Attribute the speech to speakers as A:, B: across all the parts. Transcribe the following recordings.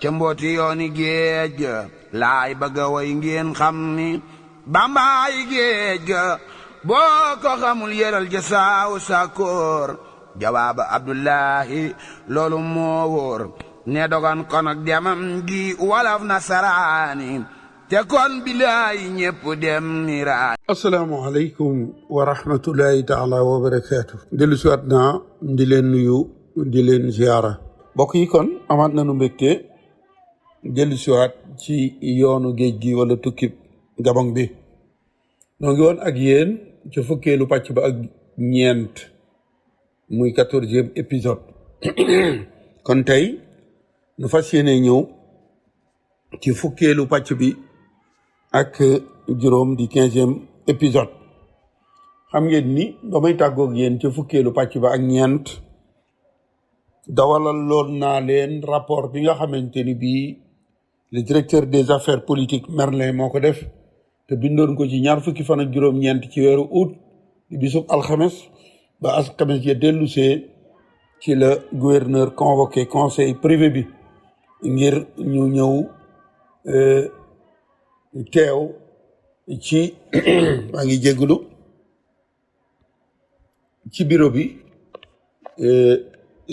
A: ca mbooti yooni géej ga laay bëgga way ngeen xam ni bambaay géej ga boo ko xamul yëral ja saaw sakkoor jawaaba abdullahi loolu moo wóor ne dogan kon ak demam gi walaf nasaraani te kon bilaay ñépp dem niraan.
B: asalaamaaleykum wa rahmatullahi taala wa barakaatu. dellu siwaat naa di leen nuyu di leen ziyaara mbokk yi. kon amaat nañu mbégte dellu siwaat ci yoonu géej gi wala tukkib Gabon bi. noo ngi woon ak yéen ci fukkeelu pàcc ba ak ñeent muy 14e épisode kon tey nu fas yéene ñëw ci fukkeelu pàcc bi ak juróom di 15e épisode. xam ngeen ni damay tàggoog yéen ci fukkeelu pàcc ba ak ñeent dawalal loon naa leen rapport bi nga xamante ni bii le directeur des affaires politiques Merlin moo ko def te bindoon ko ci ñaar fukki fan ak juróom-ñeent ci weeru août di bisub alxames ba alxames ya dellusee ci la gouverneur convoqué conseil privé bi ngir ñu ñëw teew ci maa ngi jégalu ci bureau bi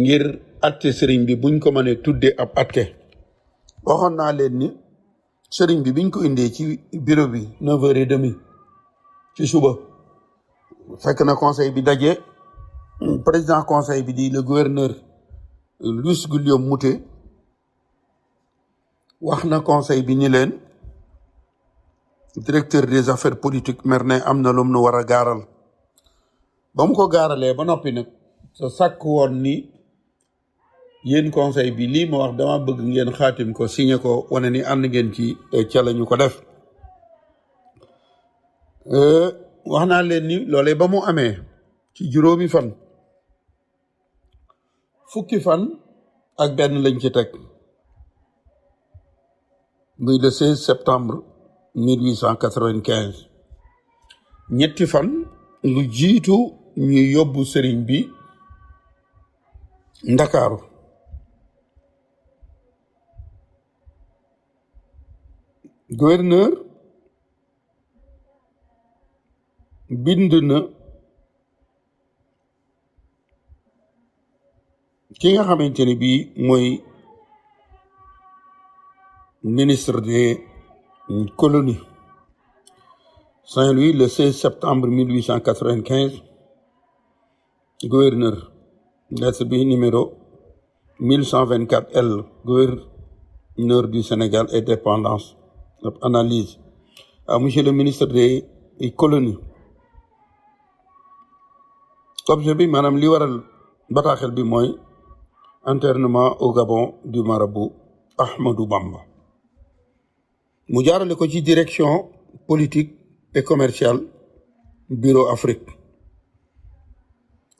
B: ngir atte sëriñ bi buñ ko mënee tudde ab atte. waxoon naa leen ni sëriñ bi biñ ko indee ci bureau bi 9h30 ci suba fekk na conseil bi daje. président conseil bi di le gouverneur Louis Guillaume Moutet wax na conseil bi ni leen directeur des affaires politiques Merlin am na lu mu nu war a gaaral. ba mu ko gaaralee ba noppi nag sa sàkk woon ni yéen conseil bi lii ma wax dama bëgg ngeen xaatim ko signé ko wane ni ànd ngeen ci ca la ñu ko def. wax naa leen ni loolee ba mu amee ci juróomi fan fukki fan ak benn lañ ci teg muy le 16 septembre 1895 ñetti fan lu jiitu ñu yóbbu sëriñ bi Ndakaaru. gouverneur bind na ki nga xamante ne bii mooy ministre des colonies Saint-Louis le 16 septembre 1895 gouverneur lettre bi numéro 1124 L gouverneur du Sénégal et dépendance analyse à monsieur le ministre des colonies. objet bi maanaam li waral bataaxel bi mooy internement au Gabon du marabout Ahmadou Bamba. mu jaarale ko ci direction politique et commerciale bureau Afrique.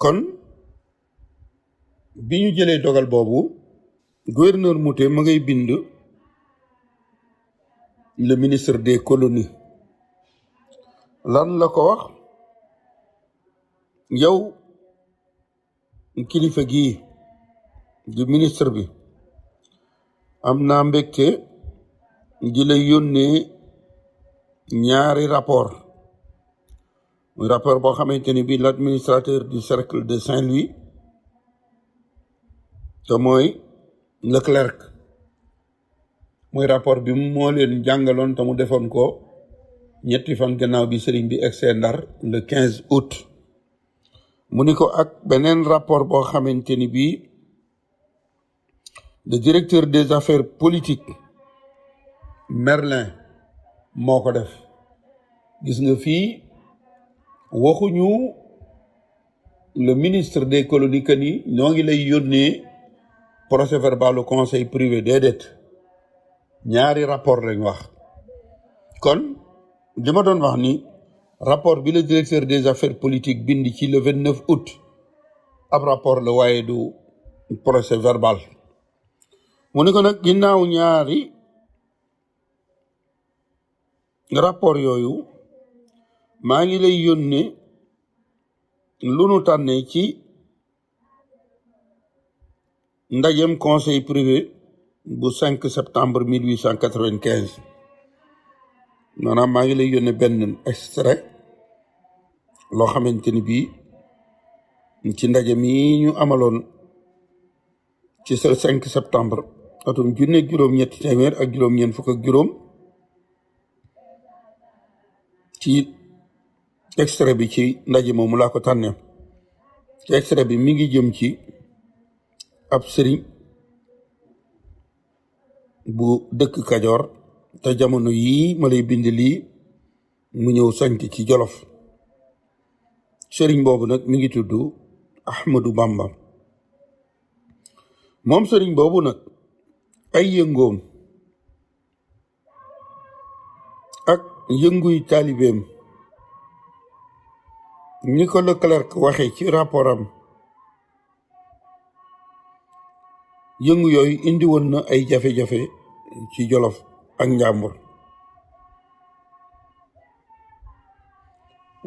B: kon bi ñu jëlee dogal boobu gouverneur Moutet ma ngay bind le ministre des colonies. lan la ko wax? yow kilifa gii di ministre bi am naa mbégte di la yónnee ñaari rapport muy rapport boo xamante ni bi l'administrateur du cercle de Saint-Louis te mooy Leclerc muy rapport bi moo leen jàngaloon te mu defoon ko ñetti fan gannaaw bi sëriñ bi egsee Ndar le 15 août. mu ni ko ak beneen rapport boo xamante ni bii le directeur des affaires politiques Merlin moo ko def. gis nga fii waxuñu le ministre des colonies que ni ñoo ngi lay yónnee procès verbal au conseil privé déedéet ñaari rapport lañ wax. kon li ma doon wax ni rapport bi le directeur des affaires politiques bind ci le 29 août ab rapport la waaye du procès verbal. mu ne ko nag ginnaaw ñaari rapport yooyu maa ngi lay yónnee lu nu tànnee ci ndajem conseil privé bu 5 septembre 1895 maanaam maa ngi lay yónnee benn extrait loo xamante ni bii ci ndaje mi ñu amaloon ci sa 5 septembre atum junne juróom-ñetti téeméer ak juróom-ñeent fukk ak juróom ci extrait bi ci ndaje moomu laa ko tànnee ci extrait bi mi ngi jëm ci ab sëriñ bu dëkk Kajoor te jamono yii ma lay bind lii mu ñëw sanc ci Jolof sëriñ boobu nag mi ngi tudd Ahmadou Bamba moom sëriñ boobu nag ay yëngoom ak yënguy taalibeem ni ko Leclerc waxe ci rapport am yëngu yooyu indi woon na ay jafe-jafe ci Jolof ak Njàmbur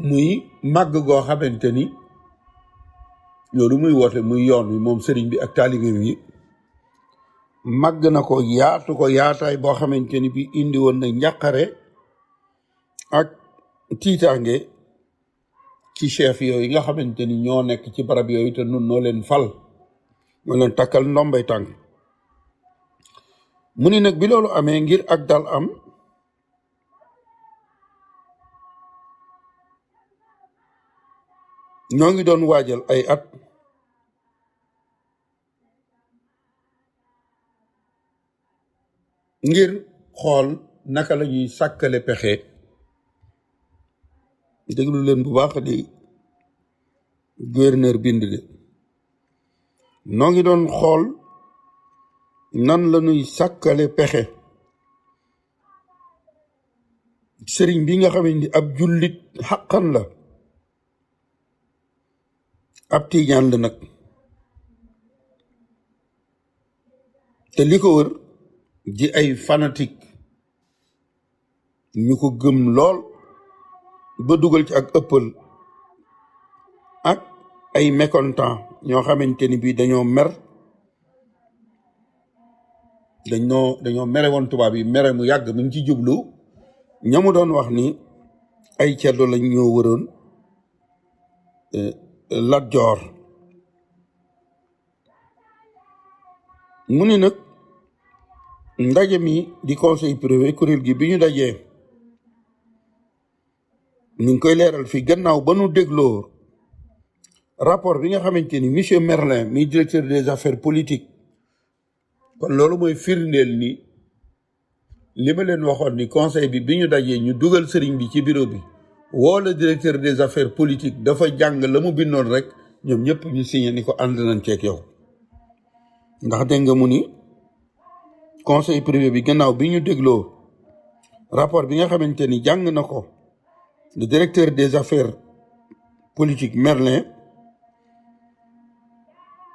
B: muy màgg goo xamante ni loolu muy woote muy yoon wi moom sëriñ bi ak taalibeem yi màgg na ko yaataay boo xamante ni bi indi woon na njàqare ak tiitaange ci chef yooyu nga xamante ni ñoo nekk ci barab yooyu te nun noo leen fal noo leen takkal ndombay tànk mu ni nag bi loolu amee ngir ak dal am ñoo ngi doon waajal ay at ngir xool naka la ñuy sàkkale pexe déglu leen bu baax di gouverneur bind de noo ngi doon xool nan la ñuy sàkkale pexe sëriñ bi nga xam ni ab jullit xaqan la ab tiijaan la nag te li ko wër di ay fanatique ñu ko gëm lool ba dugal ci ak ëppal ak ay mécontent ñoo xamante ni bii dañoo mer dañoo mere woon tubaab yi mere mu yàgg mu ngi ci jublu ñamu doon wax ni ay ceddo lañ ñoo wëroon Lat Joor mu ni nag ndaje mi di conseil privé kuréel gi bi ñu dajee ñu ngi koy leeral fii gannaaw ba nu dégloo rapport bi nga xamante ni monsieur Merlin mi directeur des affaires politiques kon loolu mooy firndeel ni li ma leen waxoon ni conseil bi ñu dajee ñu dugal sëriñ bi ci bureau bi woo la directeur des affaires politiques dafa jàng la mu bindoon rek ñoom ñëpp ñu signé ni ko ànd nañ ceeg yow ndax dégg nga mu ni conseil privé bi gannaaw bi ñu dégloo rapport bi nga xamante ni jàng na ko le directeur des affaires politiques Merlin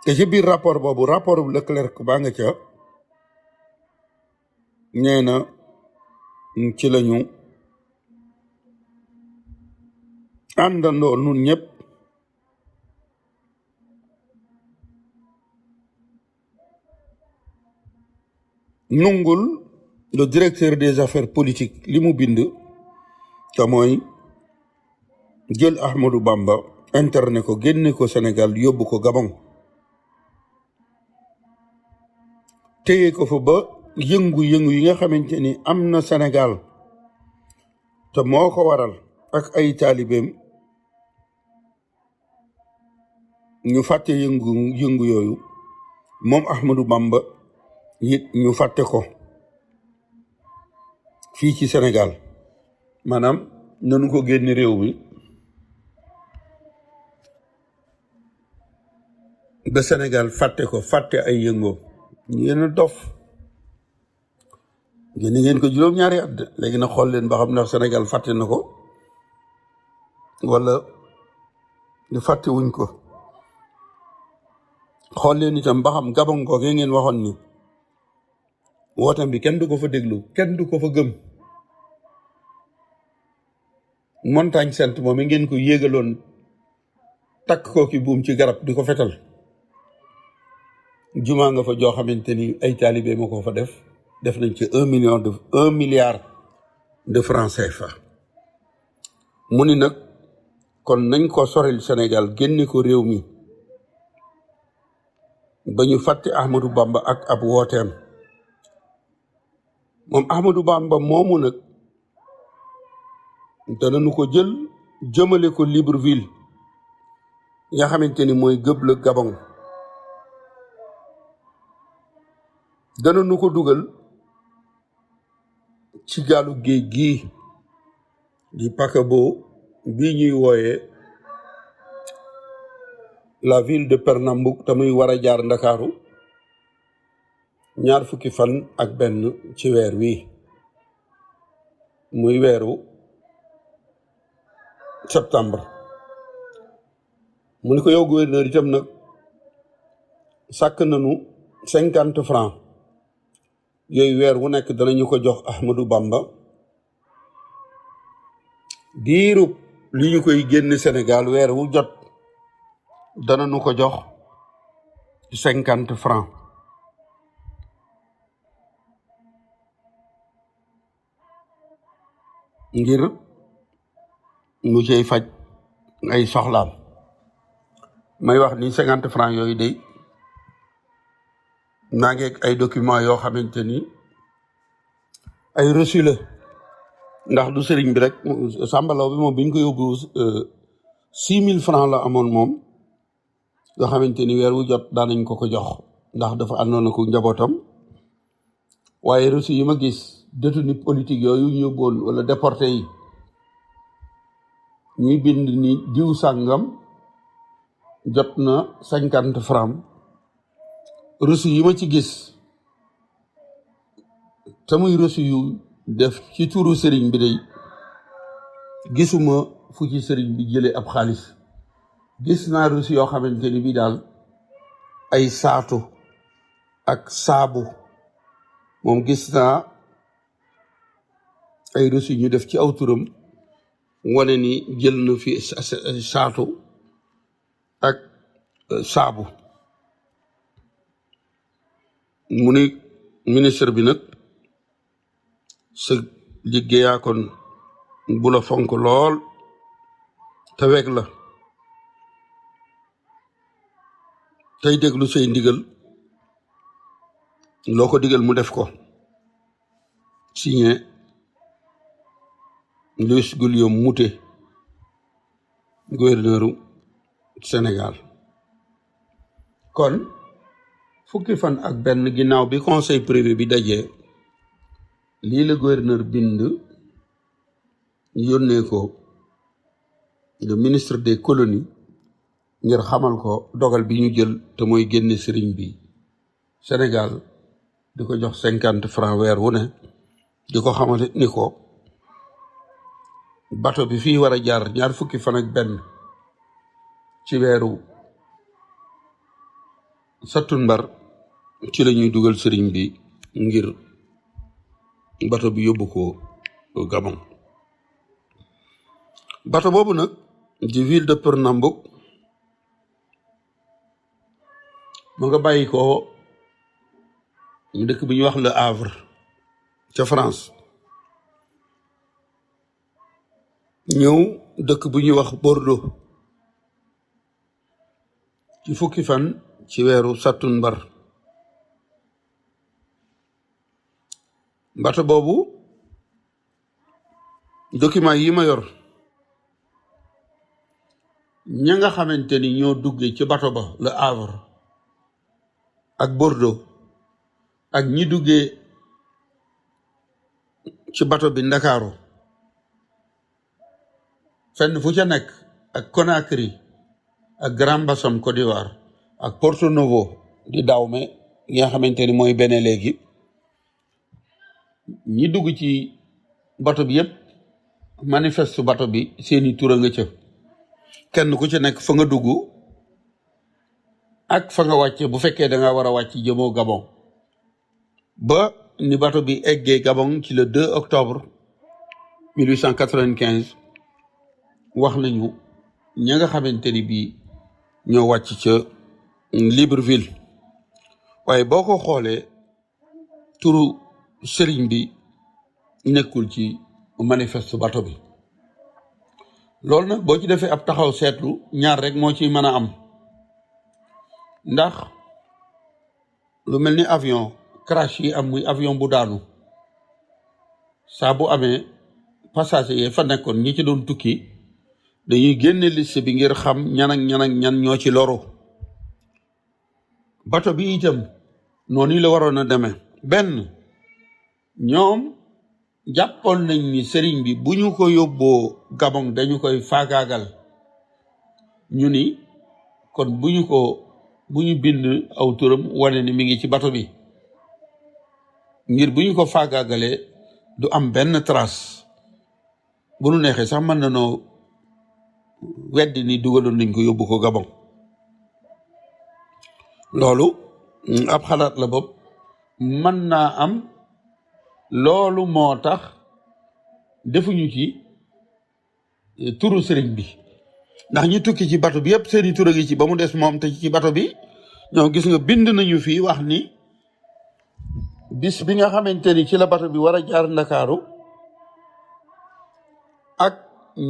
B: te ci biir rapport boobu rapport bu Leclerc baa nga ca nee na ci lañu àndandoo nun ñëpp nungul le directeur des affaires politiques li mu bind te mooy jël Ahmadou Bamba interné ko génne ko Sénégal yóbbu ko Gabon téye ko fa ba yëngu-yëngu yi nga xamante ni am na Sénégal te moo ko waral ak ay taalibeem ñu fàtte yëngu yooyu moom Ahmadou Bamba it ñu fàtte ko fii ci Sénégal maanaam nanu ko génne réew mi ba Sénégal fàtte ko fàtte ay yëngoo yéen a dof génne ngeen ko juróom-ñaari at léegi na xool leen ba xam ndax Sénégal fàtte na ko wala ñu fàtte wuñ ko xool leen itam ba xam Gabon googee ngeen waxoon ni wootam bi kenn du ko fa déglu kenn du ko fa gëm montagne sainte moom ngeen ko yéegaloon takk ko ki buum ci garab di ko fetal jumaa nga fa joo xamante ni ay taalibe ma ko fa def nañ ci 1 milliard de francs CFA. mu ni nag kon nañ ko soril Sénégal génne ko réew mi ba ñu fàtte Ahmadou Bamba ak ab wooteem. moom Ahmadou Bamba moomu nag danañu ko jël jëmale ko Libreville nga xamante ni mooy gëble Gabon. danañu ko dugal ci gaalu géej gii di paquebot bii ñuy wooyee la ville de Pernambouc te muy war a jaar Ndakaaru 20 fan ak benn ci weer wi muy weeru septembre. mu ni ko yow gouverneur itam nag sàkk nañu 50 francs yooyu weer wu nekk danañu ko jox Ahmadou Bamba diirub li ñu koy génn Sénégal weer wu jot danañu ko jox 50 francs. ngir mu cay faj ay soxlaam. may wax ni 50 francs yooyu day naa ngeeg ay documents yoo xamante ni ay reçu la ndax du sëriñ bi rek sàmbalaw bi moom bi ñu ko yóbbu 6 000 francs la amoon moom yoo xamante ni weer wu jot daanañ ko jox ndax dafa àndoon na ko njabootam. waaye reçu yi ma gis détenu politique yooyu ñu yóbboon wala déporté yi ñuy bind ni diw sàngam jot na 50 francs. reçu yi ma ci gis te muy reçu yu def ci turu sëriñ bi day gisuma fu ci sëriñ bi jëlee ab xaalis. gis naa reçu yoo xamante ni bi daal ay saatu ak saabu moom gis naa ay reçu ñu def ci aw turam wane ni jël na fi saatu ak saabu. mu ni ministre bi nag sa liggéeyaa kon bu la fonk lool te weg la tey déglu say ndigal loo ko digal mu def ko. signé Louis Guillaume Mouté gouverneuru Sénégal. kon 10 fan ak benn ginnaaw bi conseil privé bi dajee lii la gouverneur bind yónnee ko le ministre des colonies ngir xamal ko dogal bi ñu jël te mooy génne sëriñ bi Sénégal di ko jox 50 francs weer wu ne di ko xamal ni ko bato bi fii war a jaar 20 fan ak benn ci weeru sattumbar ci la ñuy dugal sëriñ bi ngir bato bi yóbbu ko Gabon. bato boobu nag di ville de Pernambouc mu nga bàyyi ko dëkk bi ñuy wax Le Havre ca France ñëw dëkk bu ñuy wax Bordeaux ci 10 fan ci weeru sattumbar. bato boobu document yi ma yor ña nga xamante ni ñoo duggee ci bato ba Le Havre ak Bordeaux ak ñi duggee ci bato bi Ndakaaru fenn fu ca nekk ak Conakry ak Grand-Bassam Côte d'Ivoire ak Porto Novo di Dahomey nga xamante ni mooy benn léegi ñi dugg ci bato bi yépp manifeste bato bi seeni tur a nga ca kenn ku ci nekk fa nga dugg ak fa nga wàcce bu fekkee da nga war a wàcc jëmoo Gabon ba ni bato bi eggee Gabon ci le 2 octobre 1895 wax nañu ña nga xamante ni bii ñoo wàcc ca Libreville waaye boo ko xoolee turu sëriñ bi nekkul ci manifeste bato bi. loolu nag boo ci defee ab taxaw seetlu ñaar rek moo ci mën a am, ndax lu mel ni avion crash yi am, muy avion bu daanu, saa bu amee passager yi fa nekkoon ñi ci doon tukki dañuy génne liste bi ngir xam ñan ak ñan ñoo ci loru. bato bi itam noonu la waroon a demee. benn, ñoom jàppoon nañ ni sëriñ bi bu ñu ko yóbboo Gabon dañu koy faagaagal, ñu ni kon bu ñu bind aw turam wane ni mi ngi ci bato bi, ngir bu ñu ko faagaagalee du am benn trace. bu nu neexee sax mën na noo weddi ni dugaloon nañ ko yóbbu ko Gabon. loolu ab xalaat la bopp mën naa am. loolu moo tax defuñu ci turu sëriñ bi, ndax ñu tukki ci bato bi yëpp seeni tur a ngi ci ba mu des moom. te ci bato bi ñoo gis nga bind nañu fii wax ni bis bi nga xamante ni ci la bato bi war a jaar Ndakaaru ak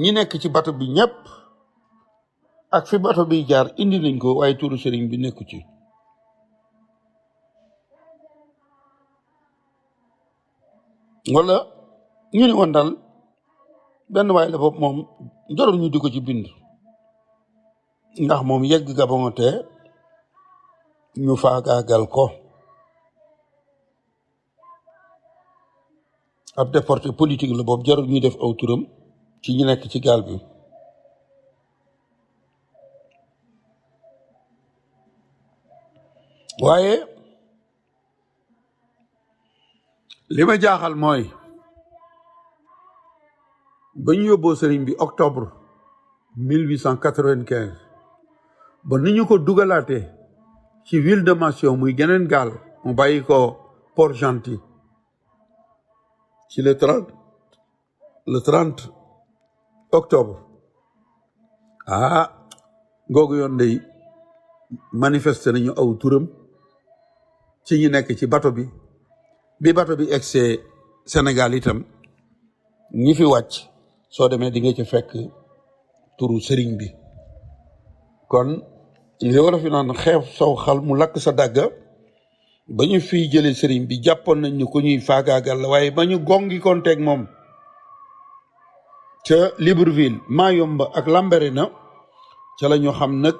B: ñi nekk ci bato bi ñëpp ak fi bato bi jaar indi nañ ko, waaye turu sëriñ bi nekku ci. wala ñu ni woon daal benn waay la bopp moom jarul ñu di ko ci bind, ndax moom yegg Gabon te ñu faagaagal ko. ab déporté politique la boobu, jarul ñuy def aw turam ci ñu nekk ci gaal bi. waaye li ma jaaxal mooy ba ñu yóbboo sëriñ bi octobre 1895 ba ni ñu ko dugalaatee ci ville de Mission muy geneen gaal mu bàyyi ko Port-Gentil ci le 30 octobre. googu yoon day manifesté nañu aw turam ci ñi nekk ci bato bi. bi bato bi egsee Sénégal itam ñi fi wàcc soo demee di nga ci fekk turu sëriñ bi. kon li war a fi naan xeef saw xal mu lakk sa dàgga, ba ñu fiy jëlee sëriñ bi jàppoon nañ ni ku ñuy faagaagal la, waaye ba ñu gongi konteeg moom ca Libreville, Mayomba ak Lambaréné ca la ñu xam nag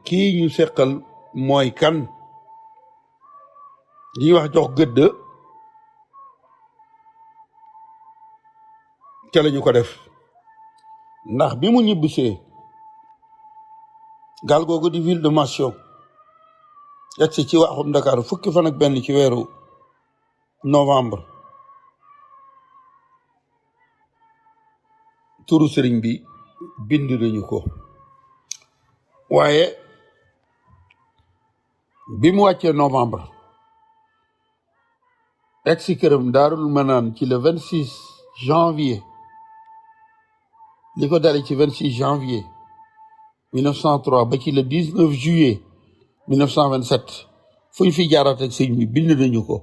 B: kii ñu seqal mooy kan. li wax jox gëdd ca la ñu ko def, ndax bi mu ñibbisee gaal googu di ville de Mission yegsi ci waaxum Dakar fukki fan ak benn ci weeru novembre, turu sëriñ bi bind nañu ko. waaye bi mu wàccee novembre egsi këram Daarul Manaan ci le 26 janvier, li ko dale ci 26 janvier 1903 ba ci le 19 juillet 1927 fu ñu fi jaaraat ak sëñ bi bind nañu ko.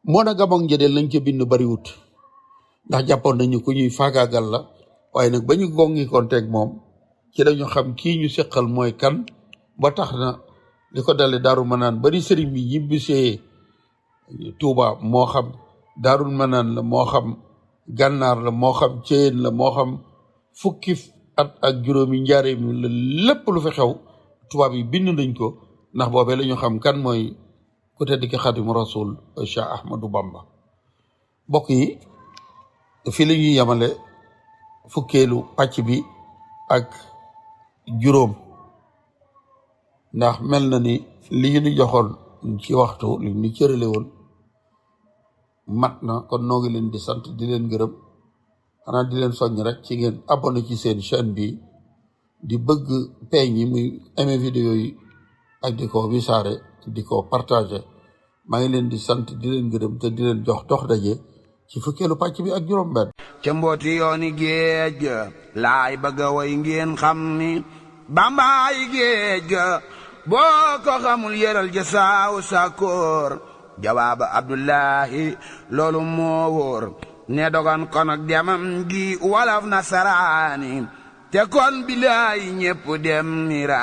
B: moo na Gabon njëdeel lañ ca bind bariwut, ndax jàppoon nañu ko ñuy faagaagal la, waaye nag ba ñu gongi konteeg moom ci dañu xam kii ñu seqal mooy kan. ba tax na li ko dale Daaru Manaan bari sëriñ bi ñibbisee Tuuba, moo xam Daarul Manaan la, moo xam Gànnaar la, moo xam Ceyeen la, moo xam fukki at ak juróomi njaareem la, lépp lu fi xew tubaab yi bind nañ ko, ndax boobee la ñu xam kan mooy ku tedd ki Xaadimu Rasuul Cheikh Ahmadou Bamba. mbokk yi fii la ñuy yemale fukkeelu pàcc bi ak juróom, ndax mel na ni li ñu joxoon ci waxtu li ñu cërale woon mat na. kon noo ngi leen di sant di leen gërëm, xanaa di leen soññ rek ci ngeen abonné ci seen chaîne bi, di bëgg peeñ yi muy aimé vidéo yi ak di ko wisaare di ko partagé. maa ngi leen di sant di leen gërëm te di leen jox dox daje ci fukkeelu pàcc bi ak juróom benn.
A: ca mbooti yooni géej ga laay bëgg a way ngeen xam ni Bambaay géej ga boo ko xamul yëral jasaaw sakoor jawaaba abdullahi loolu moo wóor ne dogon kon ak demam gi walaf nasaraani te kon bilaay ñépp dem nira